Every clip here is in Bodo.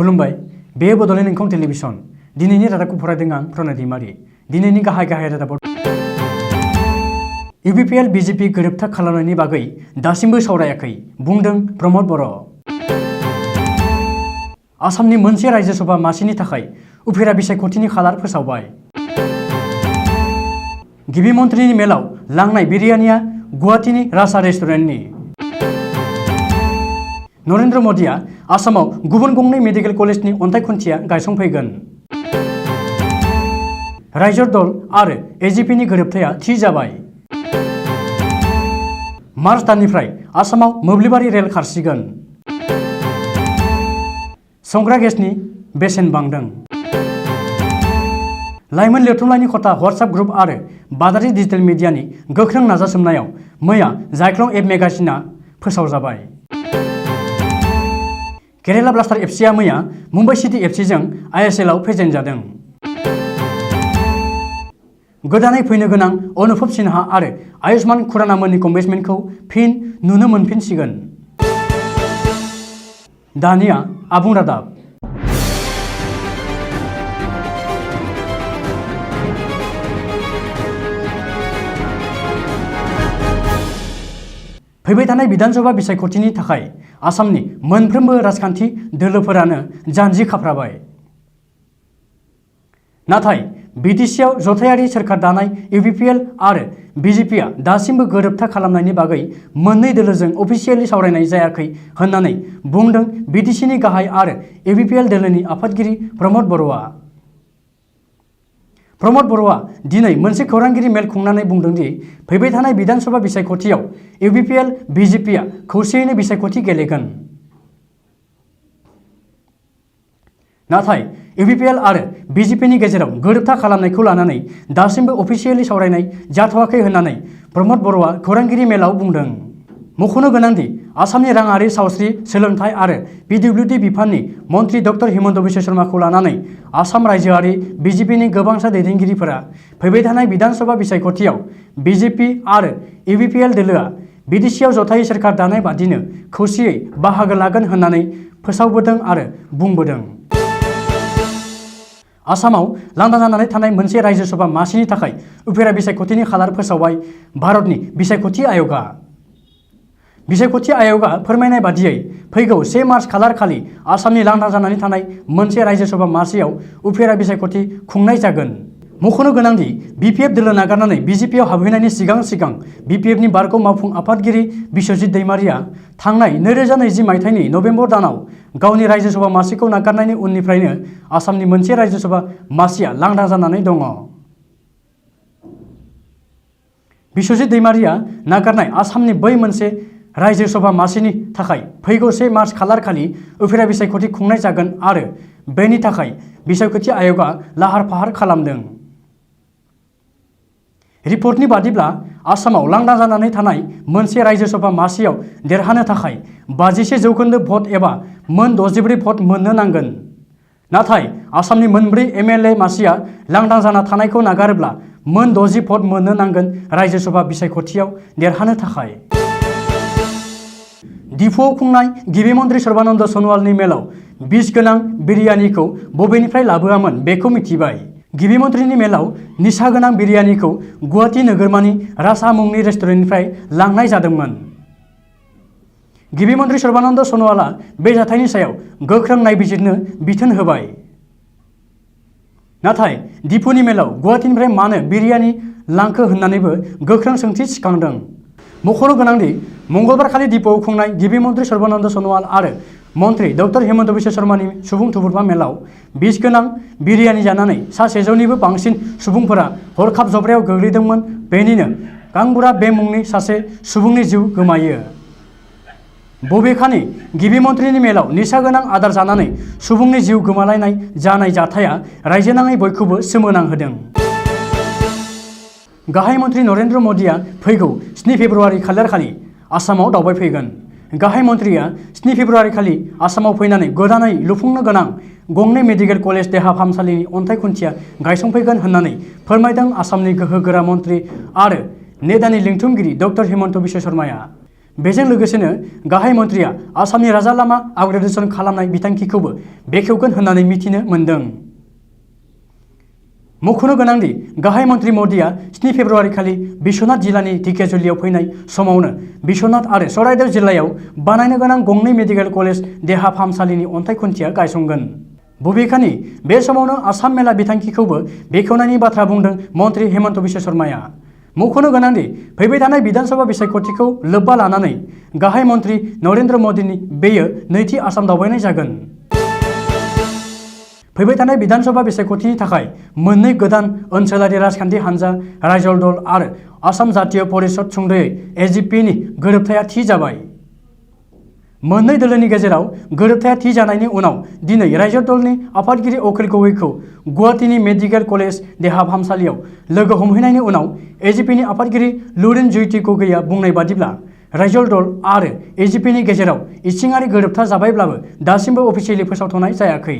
खुलुमबाय बे बड'लेण्ड इंखं टेलिभिजन दिनैनि रादाबखौ फरायदों आं प्रणय दैमारि दिनैनि गाहाय रादाबाव इउपिपिएल बिजेपि गोरोबथा खालामनायनि बागै दासिमबो सावरायाखै बुंदों प्रमद बर'। आसामनि मोनसे रायजो सभा मासिनि थाखाय उफेरा बिसायख'थिनि खालार फोसावबाय। गिबि मन्थ्रिनि मेलाव लांनाय बिरियानिया गुवाहाटीनि राजा रेस्टुरेन्टनि। नरेन्द्र मोदीआ आसामाव गुबुन गंनै मेडिकेल कलेजनि अन्थाइ खुन्थिया गायसंफैगोन। रायजो दल आरो एजिपिनि गोरोबथाया थि जाबाय। मार्च दाननिफ्राय आसामाव मोब्लिबारि रेल खारसिगोन। संग्रा गेसनि बेसेन बांदों। लाइमोन लिरथुमनायनि खथा व्हाट्सएप ग्रुप आरो बादारि डिजिटेल मिडियानि गोख्रों नाजासोमनायाव मैया जायख्लं एप मेगाजिनआ फोसावजाबाय। केरेला ब्लास्टार एफसीआ मैया मुम्बाइ सिटी एफसीजों आईएसएलआव फेजेनजादों। गोदानै फैनो गोनां अनुभव सिन्हा आरो आयुष्मान खुरानामोननि कम्बिनेशनखौ फिन नुनो मोनफिनसिगोन। दानिया आबुं रादाब। फैबाय थानाय विधानसभा बिसायख'थिनि थाखाय आसामनि मोनफ्रोमबो राजखान्थि दोलोफोरानो जानजि खाफ्राबाय। नाथाय बिटिसिआव जथायारि सोरखार दानाय इउपिपिएल आरो बिजेपिआ दासिमबो गोरोबथा खालामनायनि बागै मोननै दोलोजों अफिसियेलि सावरायनाय जायाखै होननानै बुंदों बिटिसिनि गाहाय आरो इउपिपिएल दोलोनि आफादगिरि प्रमद बर'आ। प्रमद बर'आ दिनै मोनसे खौरांगिरि मेल खुंनानै बुंदों दि फैबाय थानाय विधानसभा बिसायख'थियाव इउपिपिएल बिजेपिआ खौसेयैनो बिसायख'थि गेलेगोन। नाथाय इउपिपिएल आरो बिजेपिनि गेजेराव गोरोबथा खालामनायखौ लानानै दासिमबो अफिसियेलि सावरायनाय जाथ'वाखै होननानै प्रमद बर'आ खौरांगिरि मेलाव बुंदों। मख'नो गोनांदि आसामनि राङारि सावस्रि सोलोंथाइ आरो पिडब्लिउडि बिफाननि मन्थ्रि डक्टर हिमन्त बिश्व शर्माखौ लानानै आसाम रायजोआरि बिजेपिनि गोबांसा दैदेनगिरिफोरा फैबाय थानाय विधानसभा बिसायख'थियाव बिजेपि आरो इउपिपिएल दोलोआ बिटिसिआव जथायै सोरखार दानाय बादिनो खौसेयै बाहागो लागोन होननानै फोसावबोदों आरो बुंबोदों। आसामाव लांदां जानानै थानाय मोनसे रायजो सभा मासिनि थाखाय उफेरा बिसायख'थिनि खालार फोसावबाय भारतनि बिसायख'थि आय'गआ। बिसायख'थि आय'गआ फोरमायनाय बादियै फैगौ 1 मार्च खालार खालि आसामनि लांदां जानानै थानाय मोनसे रायजो सभा मासियाव उफेरा बिसायख'थि खुंनाय जागोन। मख'नो गोनांदि बिपिएफ दोलो नागारनानै बिजेपिआव हाबहैनायनि सिगां बिपिएफनि बारग' मावफुं आफादगिरि बिश्वजित दैमारिया थांनाय 2020 मायथाइनि नभेम्बर दानाव गावनि रायजो सभा मासिखौ नागारनायनि उननिफ्रायनो आसामनि मोनसे रायजो सभा मासिया लांदां जानानै दङ। बिश्वजित दैमारिया नागारनाय आसामनि बै मोनसे रायजो सभा मासिनि थाखाय फैगौ 1 मार्च खालार खालि उफेरा बिसायख'थि खुंनाय जागोन आरो बेनि थाखाय बिसायख'थि आय'गआ लाहार फाहार खालामदों। रिपर्टनि बादिब्ला आसामाव लांदां जानानै थानाय मोनसे रायजो सभा मासियाव देरहानो थाखाय 51% भट एबा मोन 64 भट मोननो नांगोन। नाथाय आसामनि मोनब्रै एमएलए मासिया लांदां जाना थानायखौ नागारोब्ला मोन 60 भट मोननो नांगोन रायजो सभा बिसायख'थियाव देरहानो थाखाय। डिफुआव खुंनाय गिबि मन्थ्रि सर्बानन्द सन'वालनि मेलाव बिस गोनां बिरियानिखौ बबेनिफ्राय लाबोआमोन बेखौ मिथिबाय। गिबि मन्थ्रिनि मेलाव निसा गोनां बिरियानिखौ गुवाहाटी नोगोरमानि राजा मुंनि रेस्टुरेन्टनिफ्राय लांनाय जादोंमोन। गिबि मन्थ्रि सर्बानन्द सन'वालआ बे जाथायनि सायाव गोख्रों नायबिजिरनो बिथोन होबाय। नाथाय डिफुनि मेलाव गुवाहाटीनिफ्राय मानो बिरियानि लांखो होननानैबो गोख्रों सोंथि सिखांदों। मख'नो गोनांदि मंगलबार खालि डिफुआव खुंनाय गिबि मन्थ्रि सर्बानन्द सन'वाल आरो मन्थ्रि डक्टर हिमन्त बिश्व शर्मानि सुबुं थुबुरमा मेलाव बिस गोनां बिरियानि जानानै सा 100निबो बांसिन सुबुंफोरा हरखाब जब्रायाव गोग्लैदोंमोन। बेनिनो गांबुरा बे मुंनि सासे सुबुंनि जिउ गोमायो। बबेखानि गिबि मन्थ्रिनि मेलाव निसा गोनां आदार जानानै सुबुंनि जिउ गोमालायनाय जानाय जाथाया रायजोनाङै बयखौबो सोमोनांहोदों। गाहाय मन्थ्रि नरेन्द्र मोदीआ फैगौ 7 फेब्रुवारि खालार खालि आसामाव दावबायफैगोन। गाहाय मन्थ्रिया 7 फेब्रुवारि खालि आसामाव फैनानै गोदानै लुफुंनो गोनां गंनै मेडिकेल कलेज देहा फाहामसालिनि अन्थाइ खुन्थिया गायसंफैगोन होननानै फोरमायदों आसामनि गोहो गोरा मन्थ्रि आरो नेडानि लिंथुमगिरि डक्टर हिमन्त बिश्व शर्माया। बेजों लोगोसेनो गाहाय मन्थ्रिया आसामनि राजा लामा आपग्रेडेसन खालामनाय बिथांखिखौबो बेखेवगोन होननानै मिथिनो मोन्दों। मख'नो गोनांदि गाहाय मन्थ्रि मदिया 7 फेब्रुवारि खालि बिश्वनाथ जिल्लानि ढेकियाजुलियाव फैनाय समावनो बिश्वनाथ आरो चराइदेव जिल्लायाव बानायनो गोनां गंनै मेडिकेल कलेज देहा फाहामसालिनि अन्थाइ खुन्थिया गायसनगोन। बबेखानि बे समावनो आसाम मेला बिथांखिखौबो बेखेवनायनि बाथ्रा बुंदों मन्थ्रि हेमन्त बिश्व शर्माया। मख'नो गोनांदि फैबाय थानाय बिधानसभा बिसायख'थिखौ लोब्बा लानानै गाहाय मन्थ्रि नरेन्द्र मदिनि बेयो नैथि आसाम दावबायनाय जागोन। फैबाय थानाय बिधानसभा बिसायख'थिनि थाखाय मोननै गोदान ओनसोलारि राजखान्थि हान्जा रायजल दल आरो आसाम जातीय परिषद सुंद'यै एजिपिनि गोरोबथाया थि जाबाय। मोननै दोलोनि गेजेराव गोरोबथाया थि जानायनि उनाव दिनै रायजल दलनि आफादगिरि अखिल गगैखौ गुवाहाटीनि मेडिकेल कलेज देहा फाहामसालियाव लोगो हमहैनायनि उनाव एजिपिनि आफादगिरि लुरिन ज्योति गगैया बुंनाय बादिब्ला रायजल दल आरो एजिपिनि गेजेराव इसिङारि गोरोबथा जाबायब्लाबो दासिमबो अफिसियेलि फोसावथ'नाय जायाखै।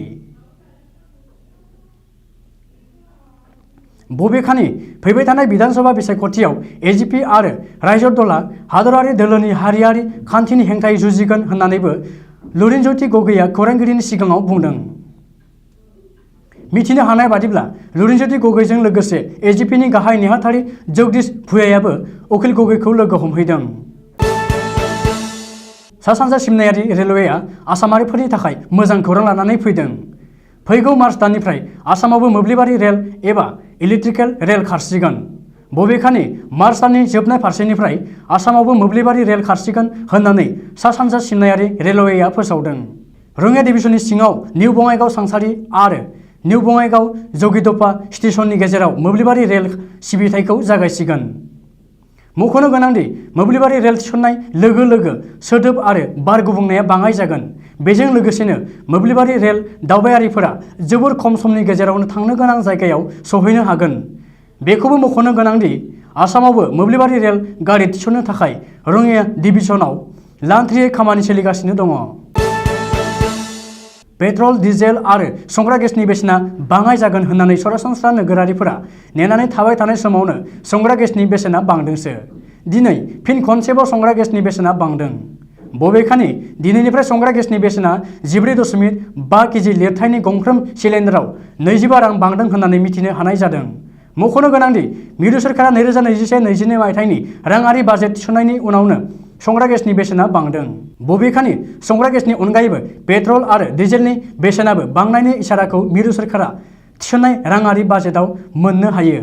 बबेखानि फैबाय थानाय बिधानसभा बिसायख'थियाव एजिपि आरो रायजल दलआ हादरारि दोलोनि हारियारि खान्थिनि हेंथायै जुजिगोन होननानैबो लुरिन ज्योति गगैया खौरांगिरिनि सिगाङाव बुंदों। मिथिनो हानाय बादिब्ला लुरिन ज्योति गगैजों लोगोसे एजिपिनि गाहाय नेहाथारि जगदीश भुयायाबो अखिल गगैखौ लोगो हमहैदों। सा सानजा सिमनायारि रेलवेआ आसामारिफोरनि थाखाय मोजां खौरां लानानै फैदों। फैगौ मार्च दाननिफ्राय आसामावबो मोब्लिबारि रेल एबा इलेक्ट्रिकेल रेल खारसिगोन। बबेखानि मार्च दाननि जोबनाय फारसेनिफ्राय आसामावबो मोब्लिबारि रेल खारसिगोन होननानै सा सानजा सिमनायारि रेलवेआ फोसावदों। रङिया डिभिजननि सिङाव निउ बङाइगाव सांसारि आरो निउ बङाइगाव जगिदपा स्टेशननि गेजेराव मोब्लिबारि रेल सिबिथायखौ जागायसिगोन। मख'नो गोनांदि मोब्लिबारि रेल थिसननाय लोगो लोगो सोदोब आरो बार गुबुंनाया बाङाइ जागोन। बेजों लोगोसेनो मोब्लिबारि रेल दावबायारिफोरा जोबोर खम समनि गेजेरावनो थांनो गोनां जायगायाव सौहैनो हागोन। बेखौबो मख'नो गोनांदि आसामावबो मोब्लिबारि रेल गारि थिसननो थाखाय रङिया डिभिजनाव लान्थ्रियै खामानि सोलिगासिनो दङ। पेट्रल, डिजेल आरो संग्रा गेसनि बेसेना बाङाइ जागोन होननानै सरासनस्रा नोगोरारिफोरा नेनानै थाबाय थानाय समावनो संग्रा गेसनि बेसेना बांदोंसो। दिनै फिन खनसेबाव संग्रा गेसनि बेसेना बांदों। बबेखानि दिनैनिफ्राय संग्रा गेसनि बेसेना 14.5 केजि लिरथायनि गंफ्रोम सिलिन्डाराव 25 रां बांदों होननानै मिथिनो हानाय जादों। मख'नो गोनांदि मिरु सोरखारा 2021-22 मायथाइनि राङारि बाजेट थिसननायनि उनावनो संग्रा गेसनि बेसेना बांदों। बबेखानि संग्रा गेसनि अनगायैबो पेट्रल आरो डिजेलनि बेसेनाबो बांनायनि इसाराखौ मिरु सोरखारा थिसननाय राङारि बाजेटआव मोननो हायो।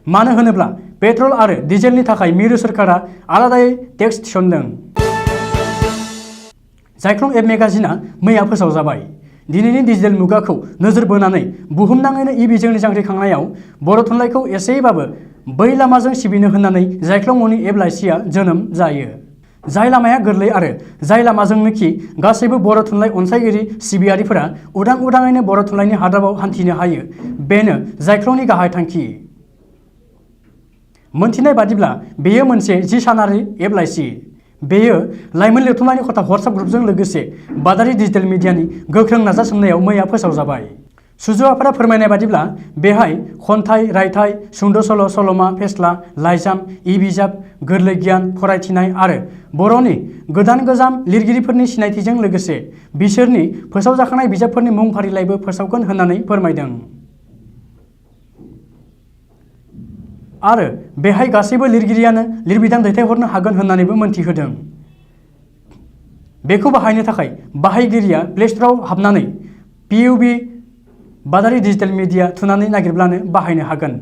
मानो होनोब्ला पेट्रल आरो डिजेलनि थाखाय मिरु सोरखारा आलादायै टेक्स थिसनदों। जायख्लं एप मेगाजिनआ मैया फोसावजाबाय। दिनैनि डिजिटेल मुगाखौ नोजोर बोनानै बुहुमनाङैनो ई-बिजोंनि जांख्रिखांनायाव बर' थुनलाइखौ एसेबाबो बै लामाजों सिबिनो होननानै जायख्लं मुंनि एप लाइसिया जोनोम जायो। जाय लामाया गोरलै आरो जाय लामाजोंनोखि गासैबो बर' थुनलाइ अनसायगिरि सिबियारिफोरा उदाङैनो बर' थुनलाइनि हादाबाव हान्थिनो हायो, बेनो जायख्लंनि गाहाय थांखि। मोनथिनाय बादिब्ला बेयो मोनसे 10 सानारि एप लाइसि। बेयो लाइमोन लिरथुमनायनि खथा WhatsApp ग्रुपजों लोगोसे बादारि डिजिटेल मिडियानि गोख्रों नाजासोमनायाव मैया फोसावजाबाय। सुजुआफोरा फोरमायनाय बादिब्ला बेहाय खन्थाइ, रायथाइ, सुंद' सल', सल'मा, फेस्ला, लाइजाम, ई-बिजाब, गोरलै गियान, फरायथिनाय आरो बर'नि गोदान गोजाम लिरगिरिफोरनि सिनायथिजों लोगोसे बिसोरनि फोसावजाखानाय बिजाबफोरनि मुं फारिलाइबो फोसावगोन होननानै फोरमायदों। आरो बेहाय गासैबो लिरगिरियानो लिरबिदां दैथायहरनो हागोन होननानैबो मोनथिहोदों। बेखौ बाहायनो थाखाय बाहायगिरिया प्ले स्ट'रआव हाबनानै PUB बादारि डिजिटेल मिडिया थुनानै नागिरब्लानो बाहायनो हागोन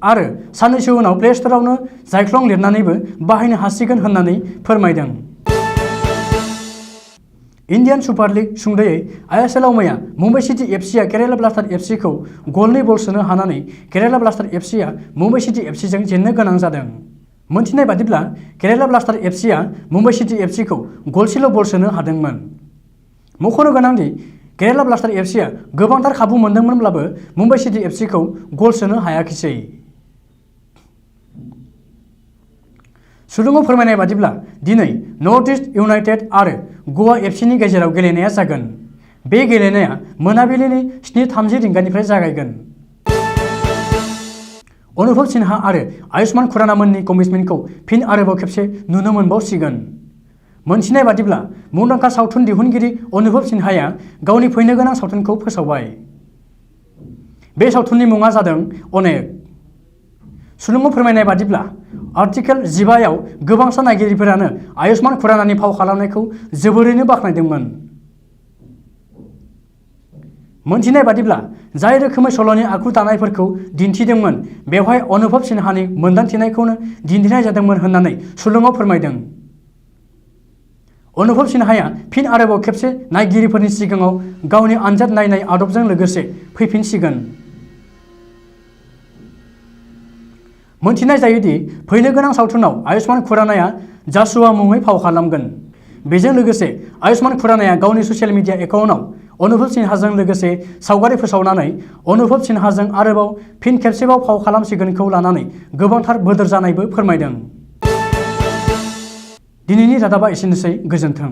आरो साननैसो उनाव प्ले स्ट'रआवनो जायख्लं लिरनानैबो बाहायनो हासिगोन होननानै फोरमायदों। इन्डियान सुपार लिग सुंद'यै ISLआव मैया मुम्बाइ सिटी FCआ केराला ब्लास्टार FCखौ गल 2 बल सोनो हानानै केराला ब्लास्टार FCआ मुम्बाइ सिटी FCजों जेननो गोनां जादों। मोनथिनाय बादिब्ला केराला ब्लास्टार FCआ मुम्बाइ सिटी FCखौ गलसेल' बल सोनो हादोंमोन। मख'नो गोनांदि केराला ब्लास्टार FCआ गोबांथार खाबु मोनदोंमोनब्लाबो मुम्बाइ सिटी FCखौ गल सोनो हायाखिसै। सुलुङाव फोरमायनाय बादिब्ला दिनै नर्थ इस्ट इउनाइटेड आरो ग'वा FCनि गेजेराव गेलेनाया जागोन। बे गेलेनाया मोनाबिलिनि 7:30 रिंगानिफ्राय जागायगोन। अनुभव सिन्हा आरो आयुष्मान खुरानामोननि कमिटमेन्टखौ फिन आरोबाव खेबसे नुनो मोनबावसिगोन। मोनथिनाय बादिब्ला मुंदांखा सावथुन दिहुनगिरि अनुभव सिन्हाया गावनि फैनो गोनां सावथुनखौ फोसावबाय। बे सावथुननि मुङा जादों अनेक। सुलुङाव फोरमायनाय बादिब्ला आर्टिकेल 15 आव गोबांसा नायगिरिफोरानो आयुष्मान खुरानानि फाव खालामनायखौ जोबोरैनो बाख्नायदोंमोन। मोनथिनाय बादिब्ला जाय रोखोमै सल'नि आखु दानायफोरखौ दिन्थिदोंमोन बेवहाय अनुभव सिन्हानि मोनदांथिनायखौनो दिन्थिनाय जादोंमोन होननानै सुलुङाव फोरमायदों। अनुभव सिन्हाया फिन आरोबाव खेबसे नायगिरिफोरनि सिगाङाव गावनि आनजाद नायनाय आदबजों लोगोसे फैफिनसिगोन। मोनथिनाय जायोदि फैनो गोनां सावथुनाव आयुष्मान खुरानाया जासुवा मुङै फाव खालामगोन। बेजों लोगोसे आयुष्मान खुरानाया गावनि ससियेल मिडिया एकाउन्टआव अनुभव सिन्हाजों लोगोसे सावगारि फोसावनानै अनुभव सिन्हाजों आरोबाव फिन खेबसेबाव फाव खालामसिगोनखौ लानानै गोबांथार बोदोर जानायबो फोरमायदों। दिनैनि रादाबा एसेनोसै, गोजोन्थों।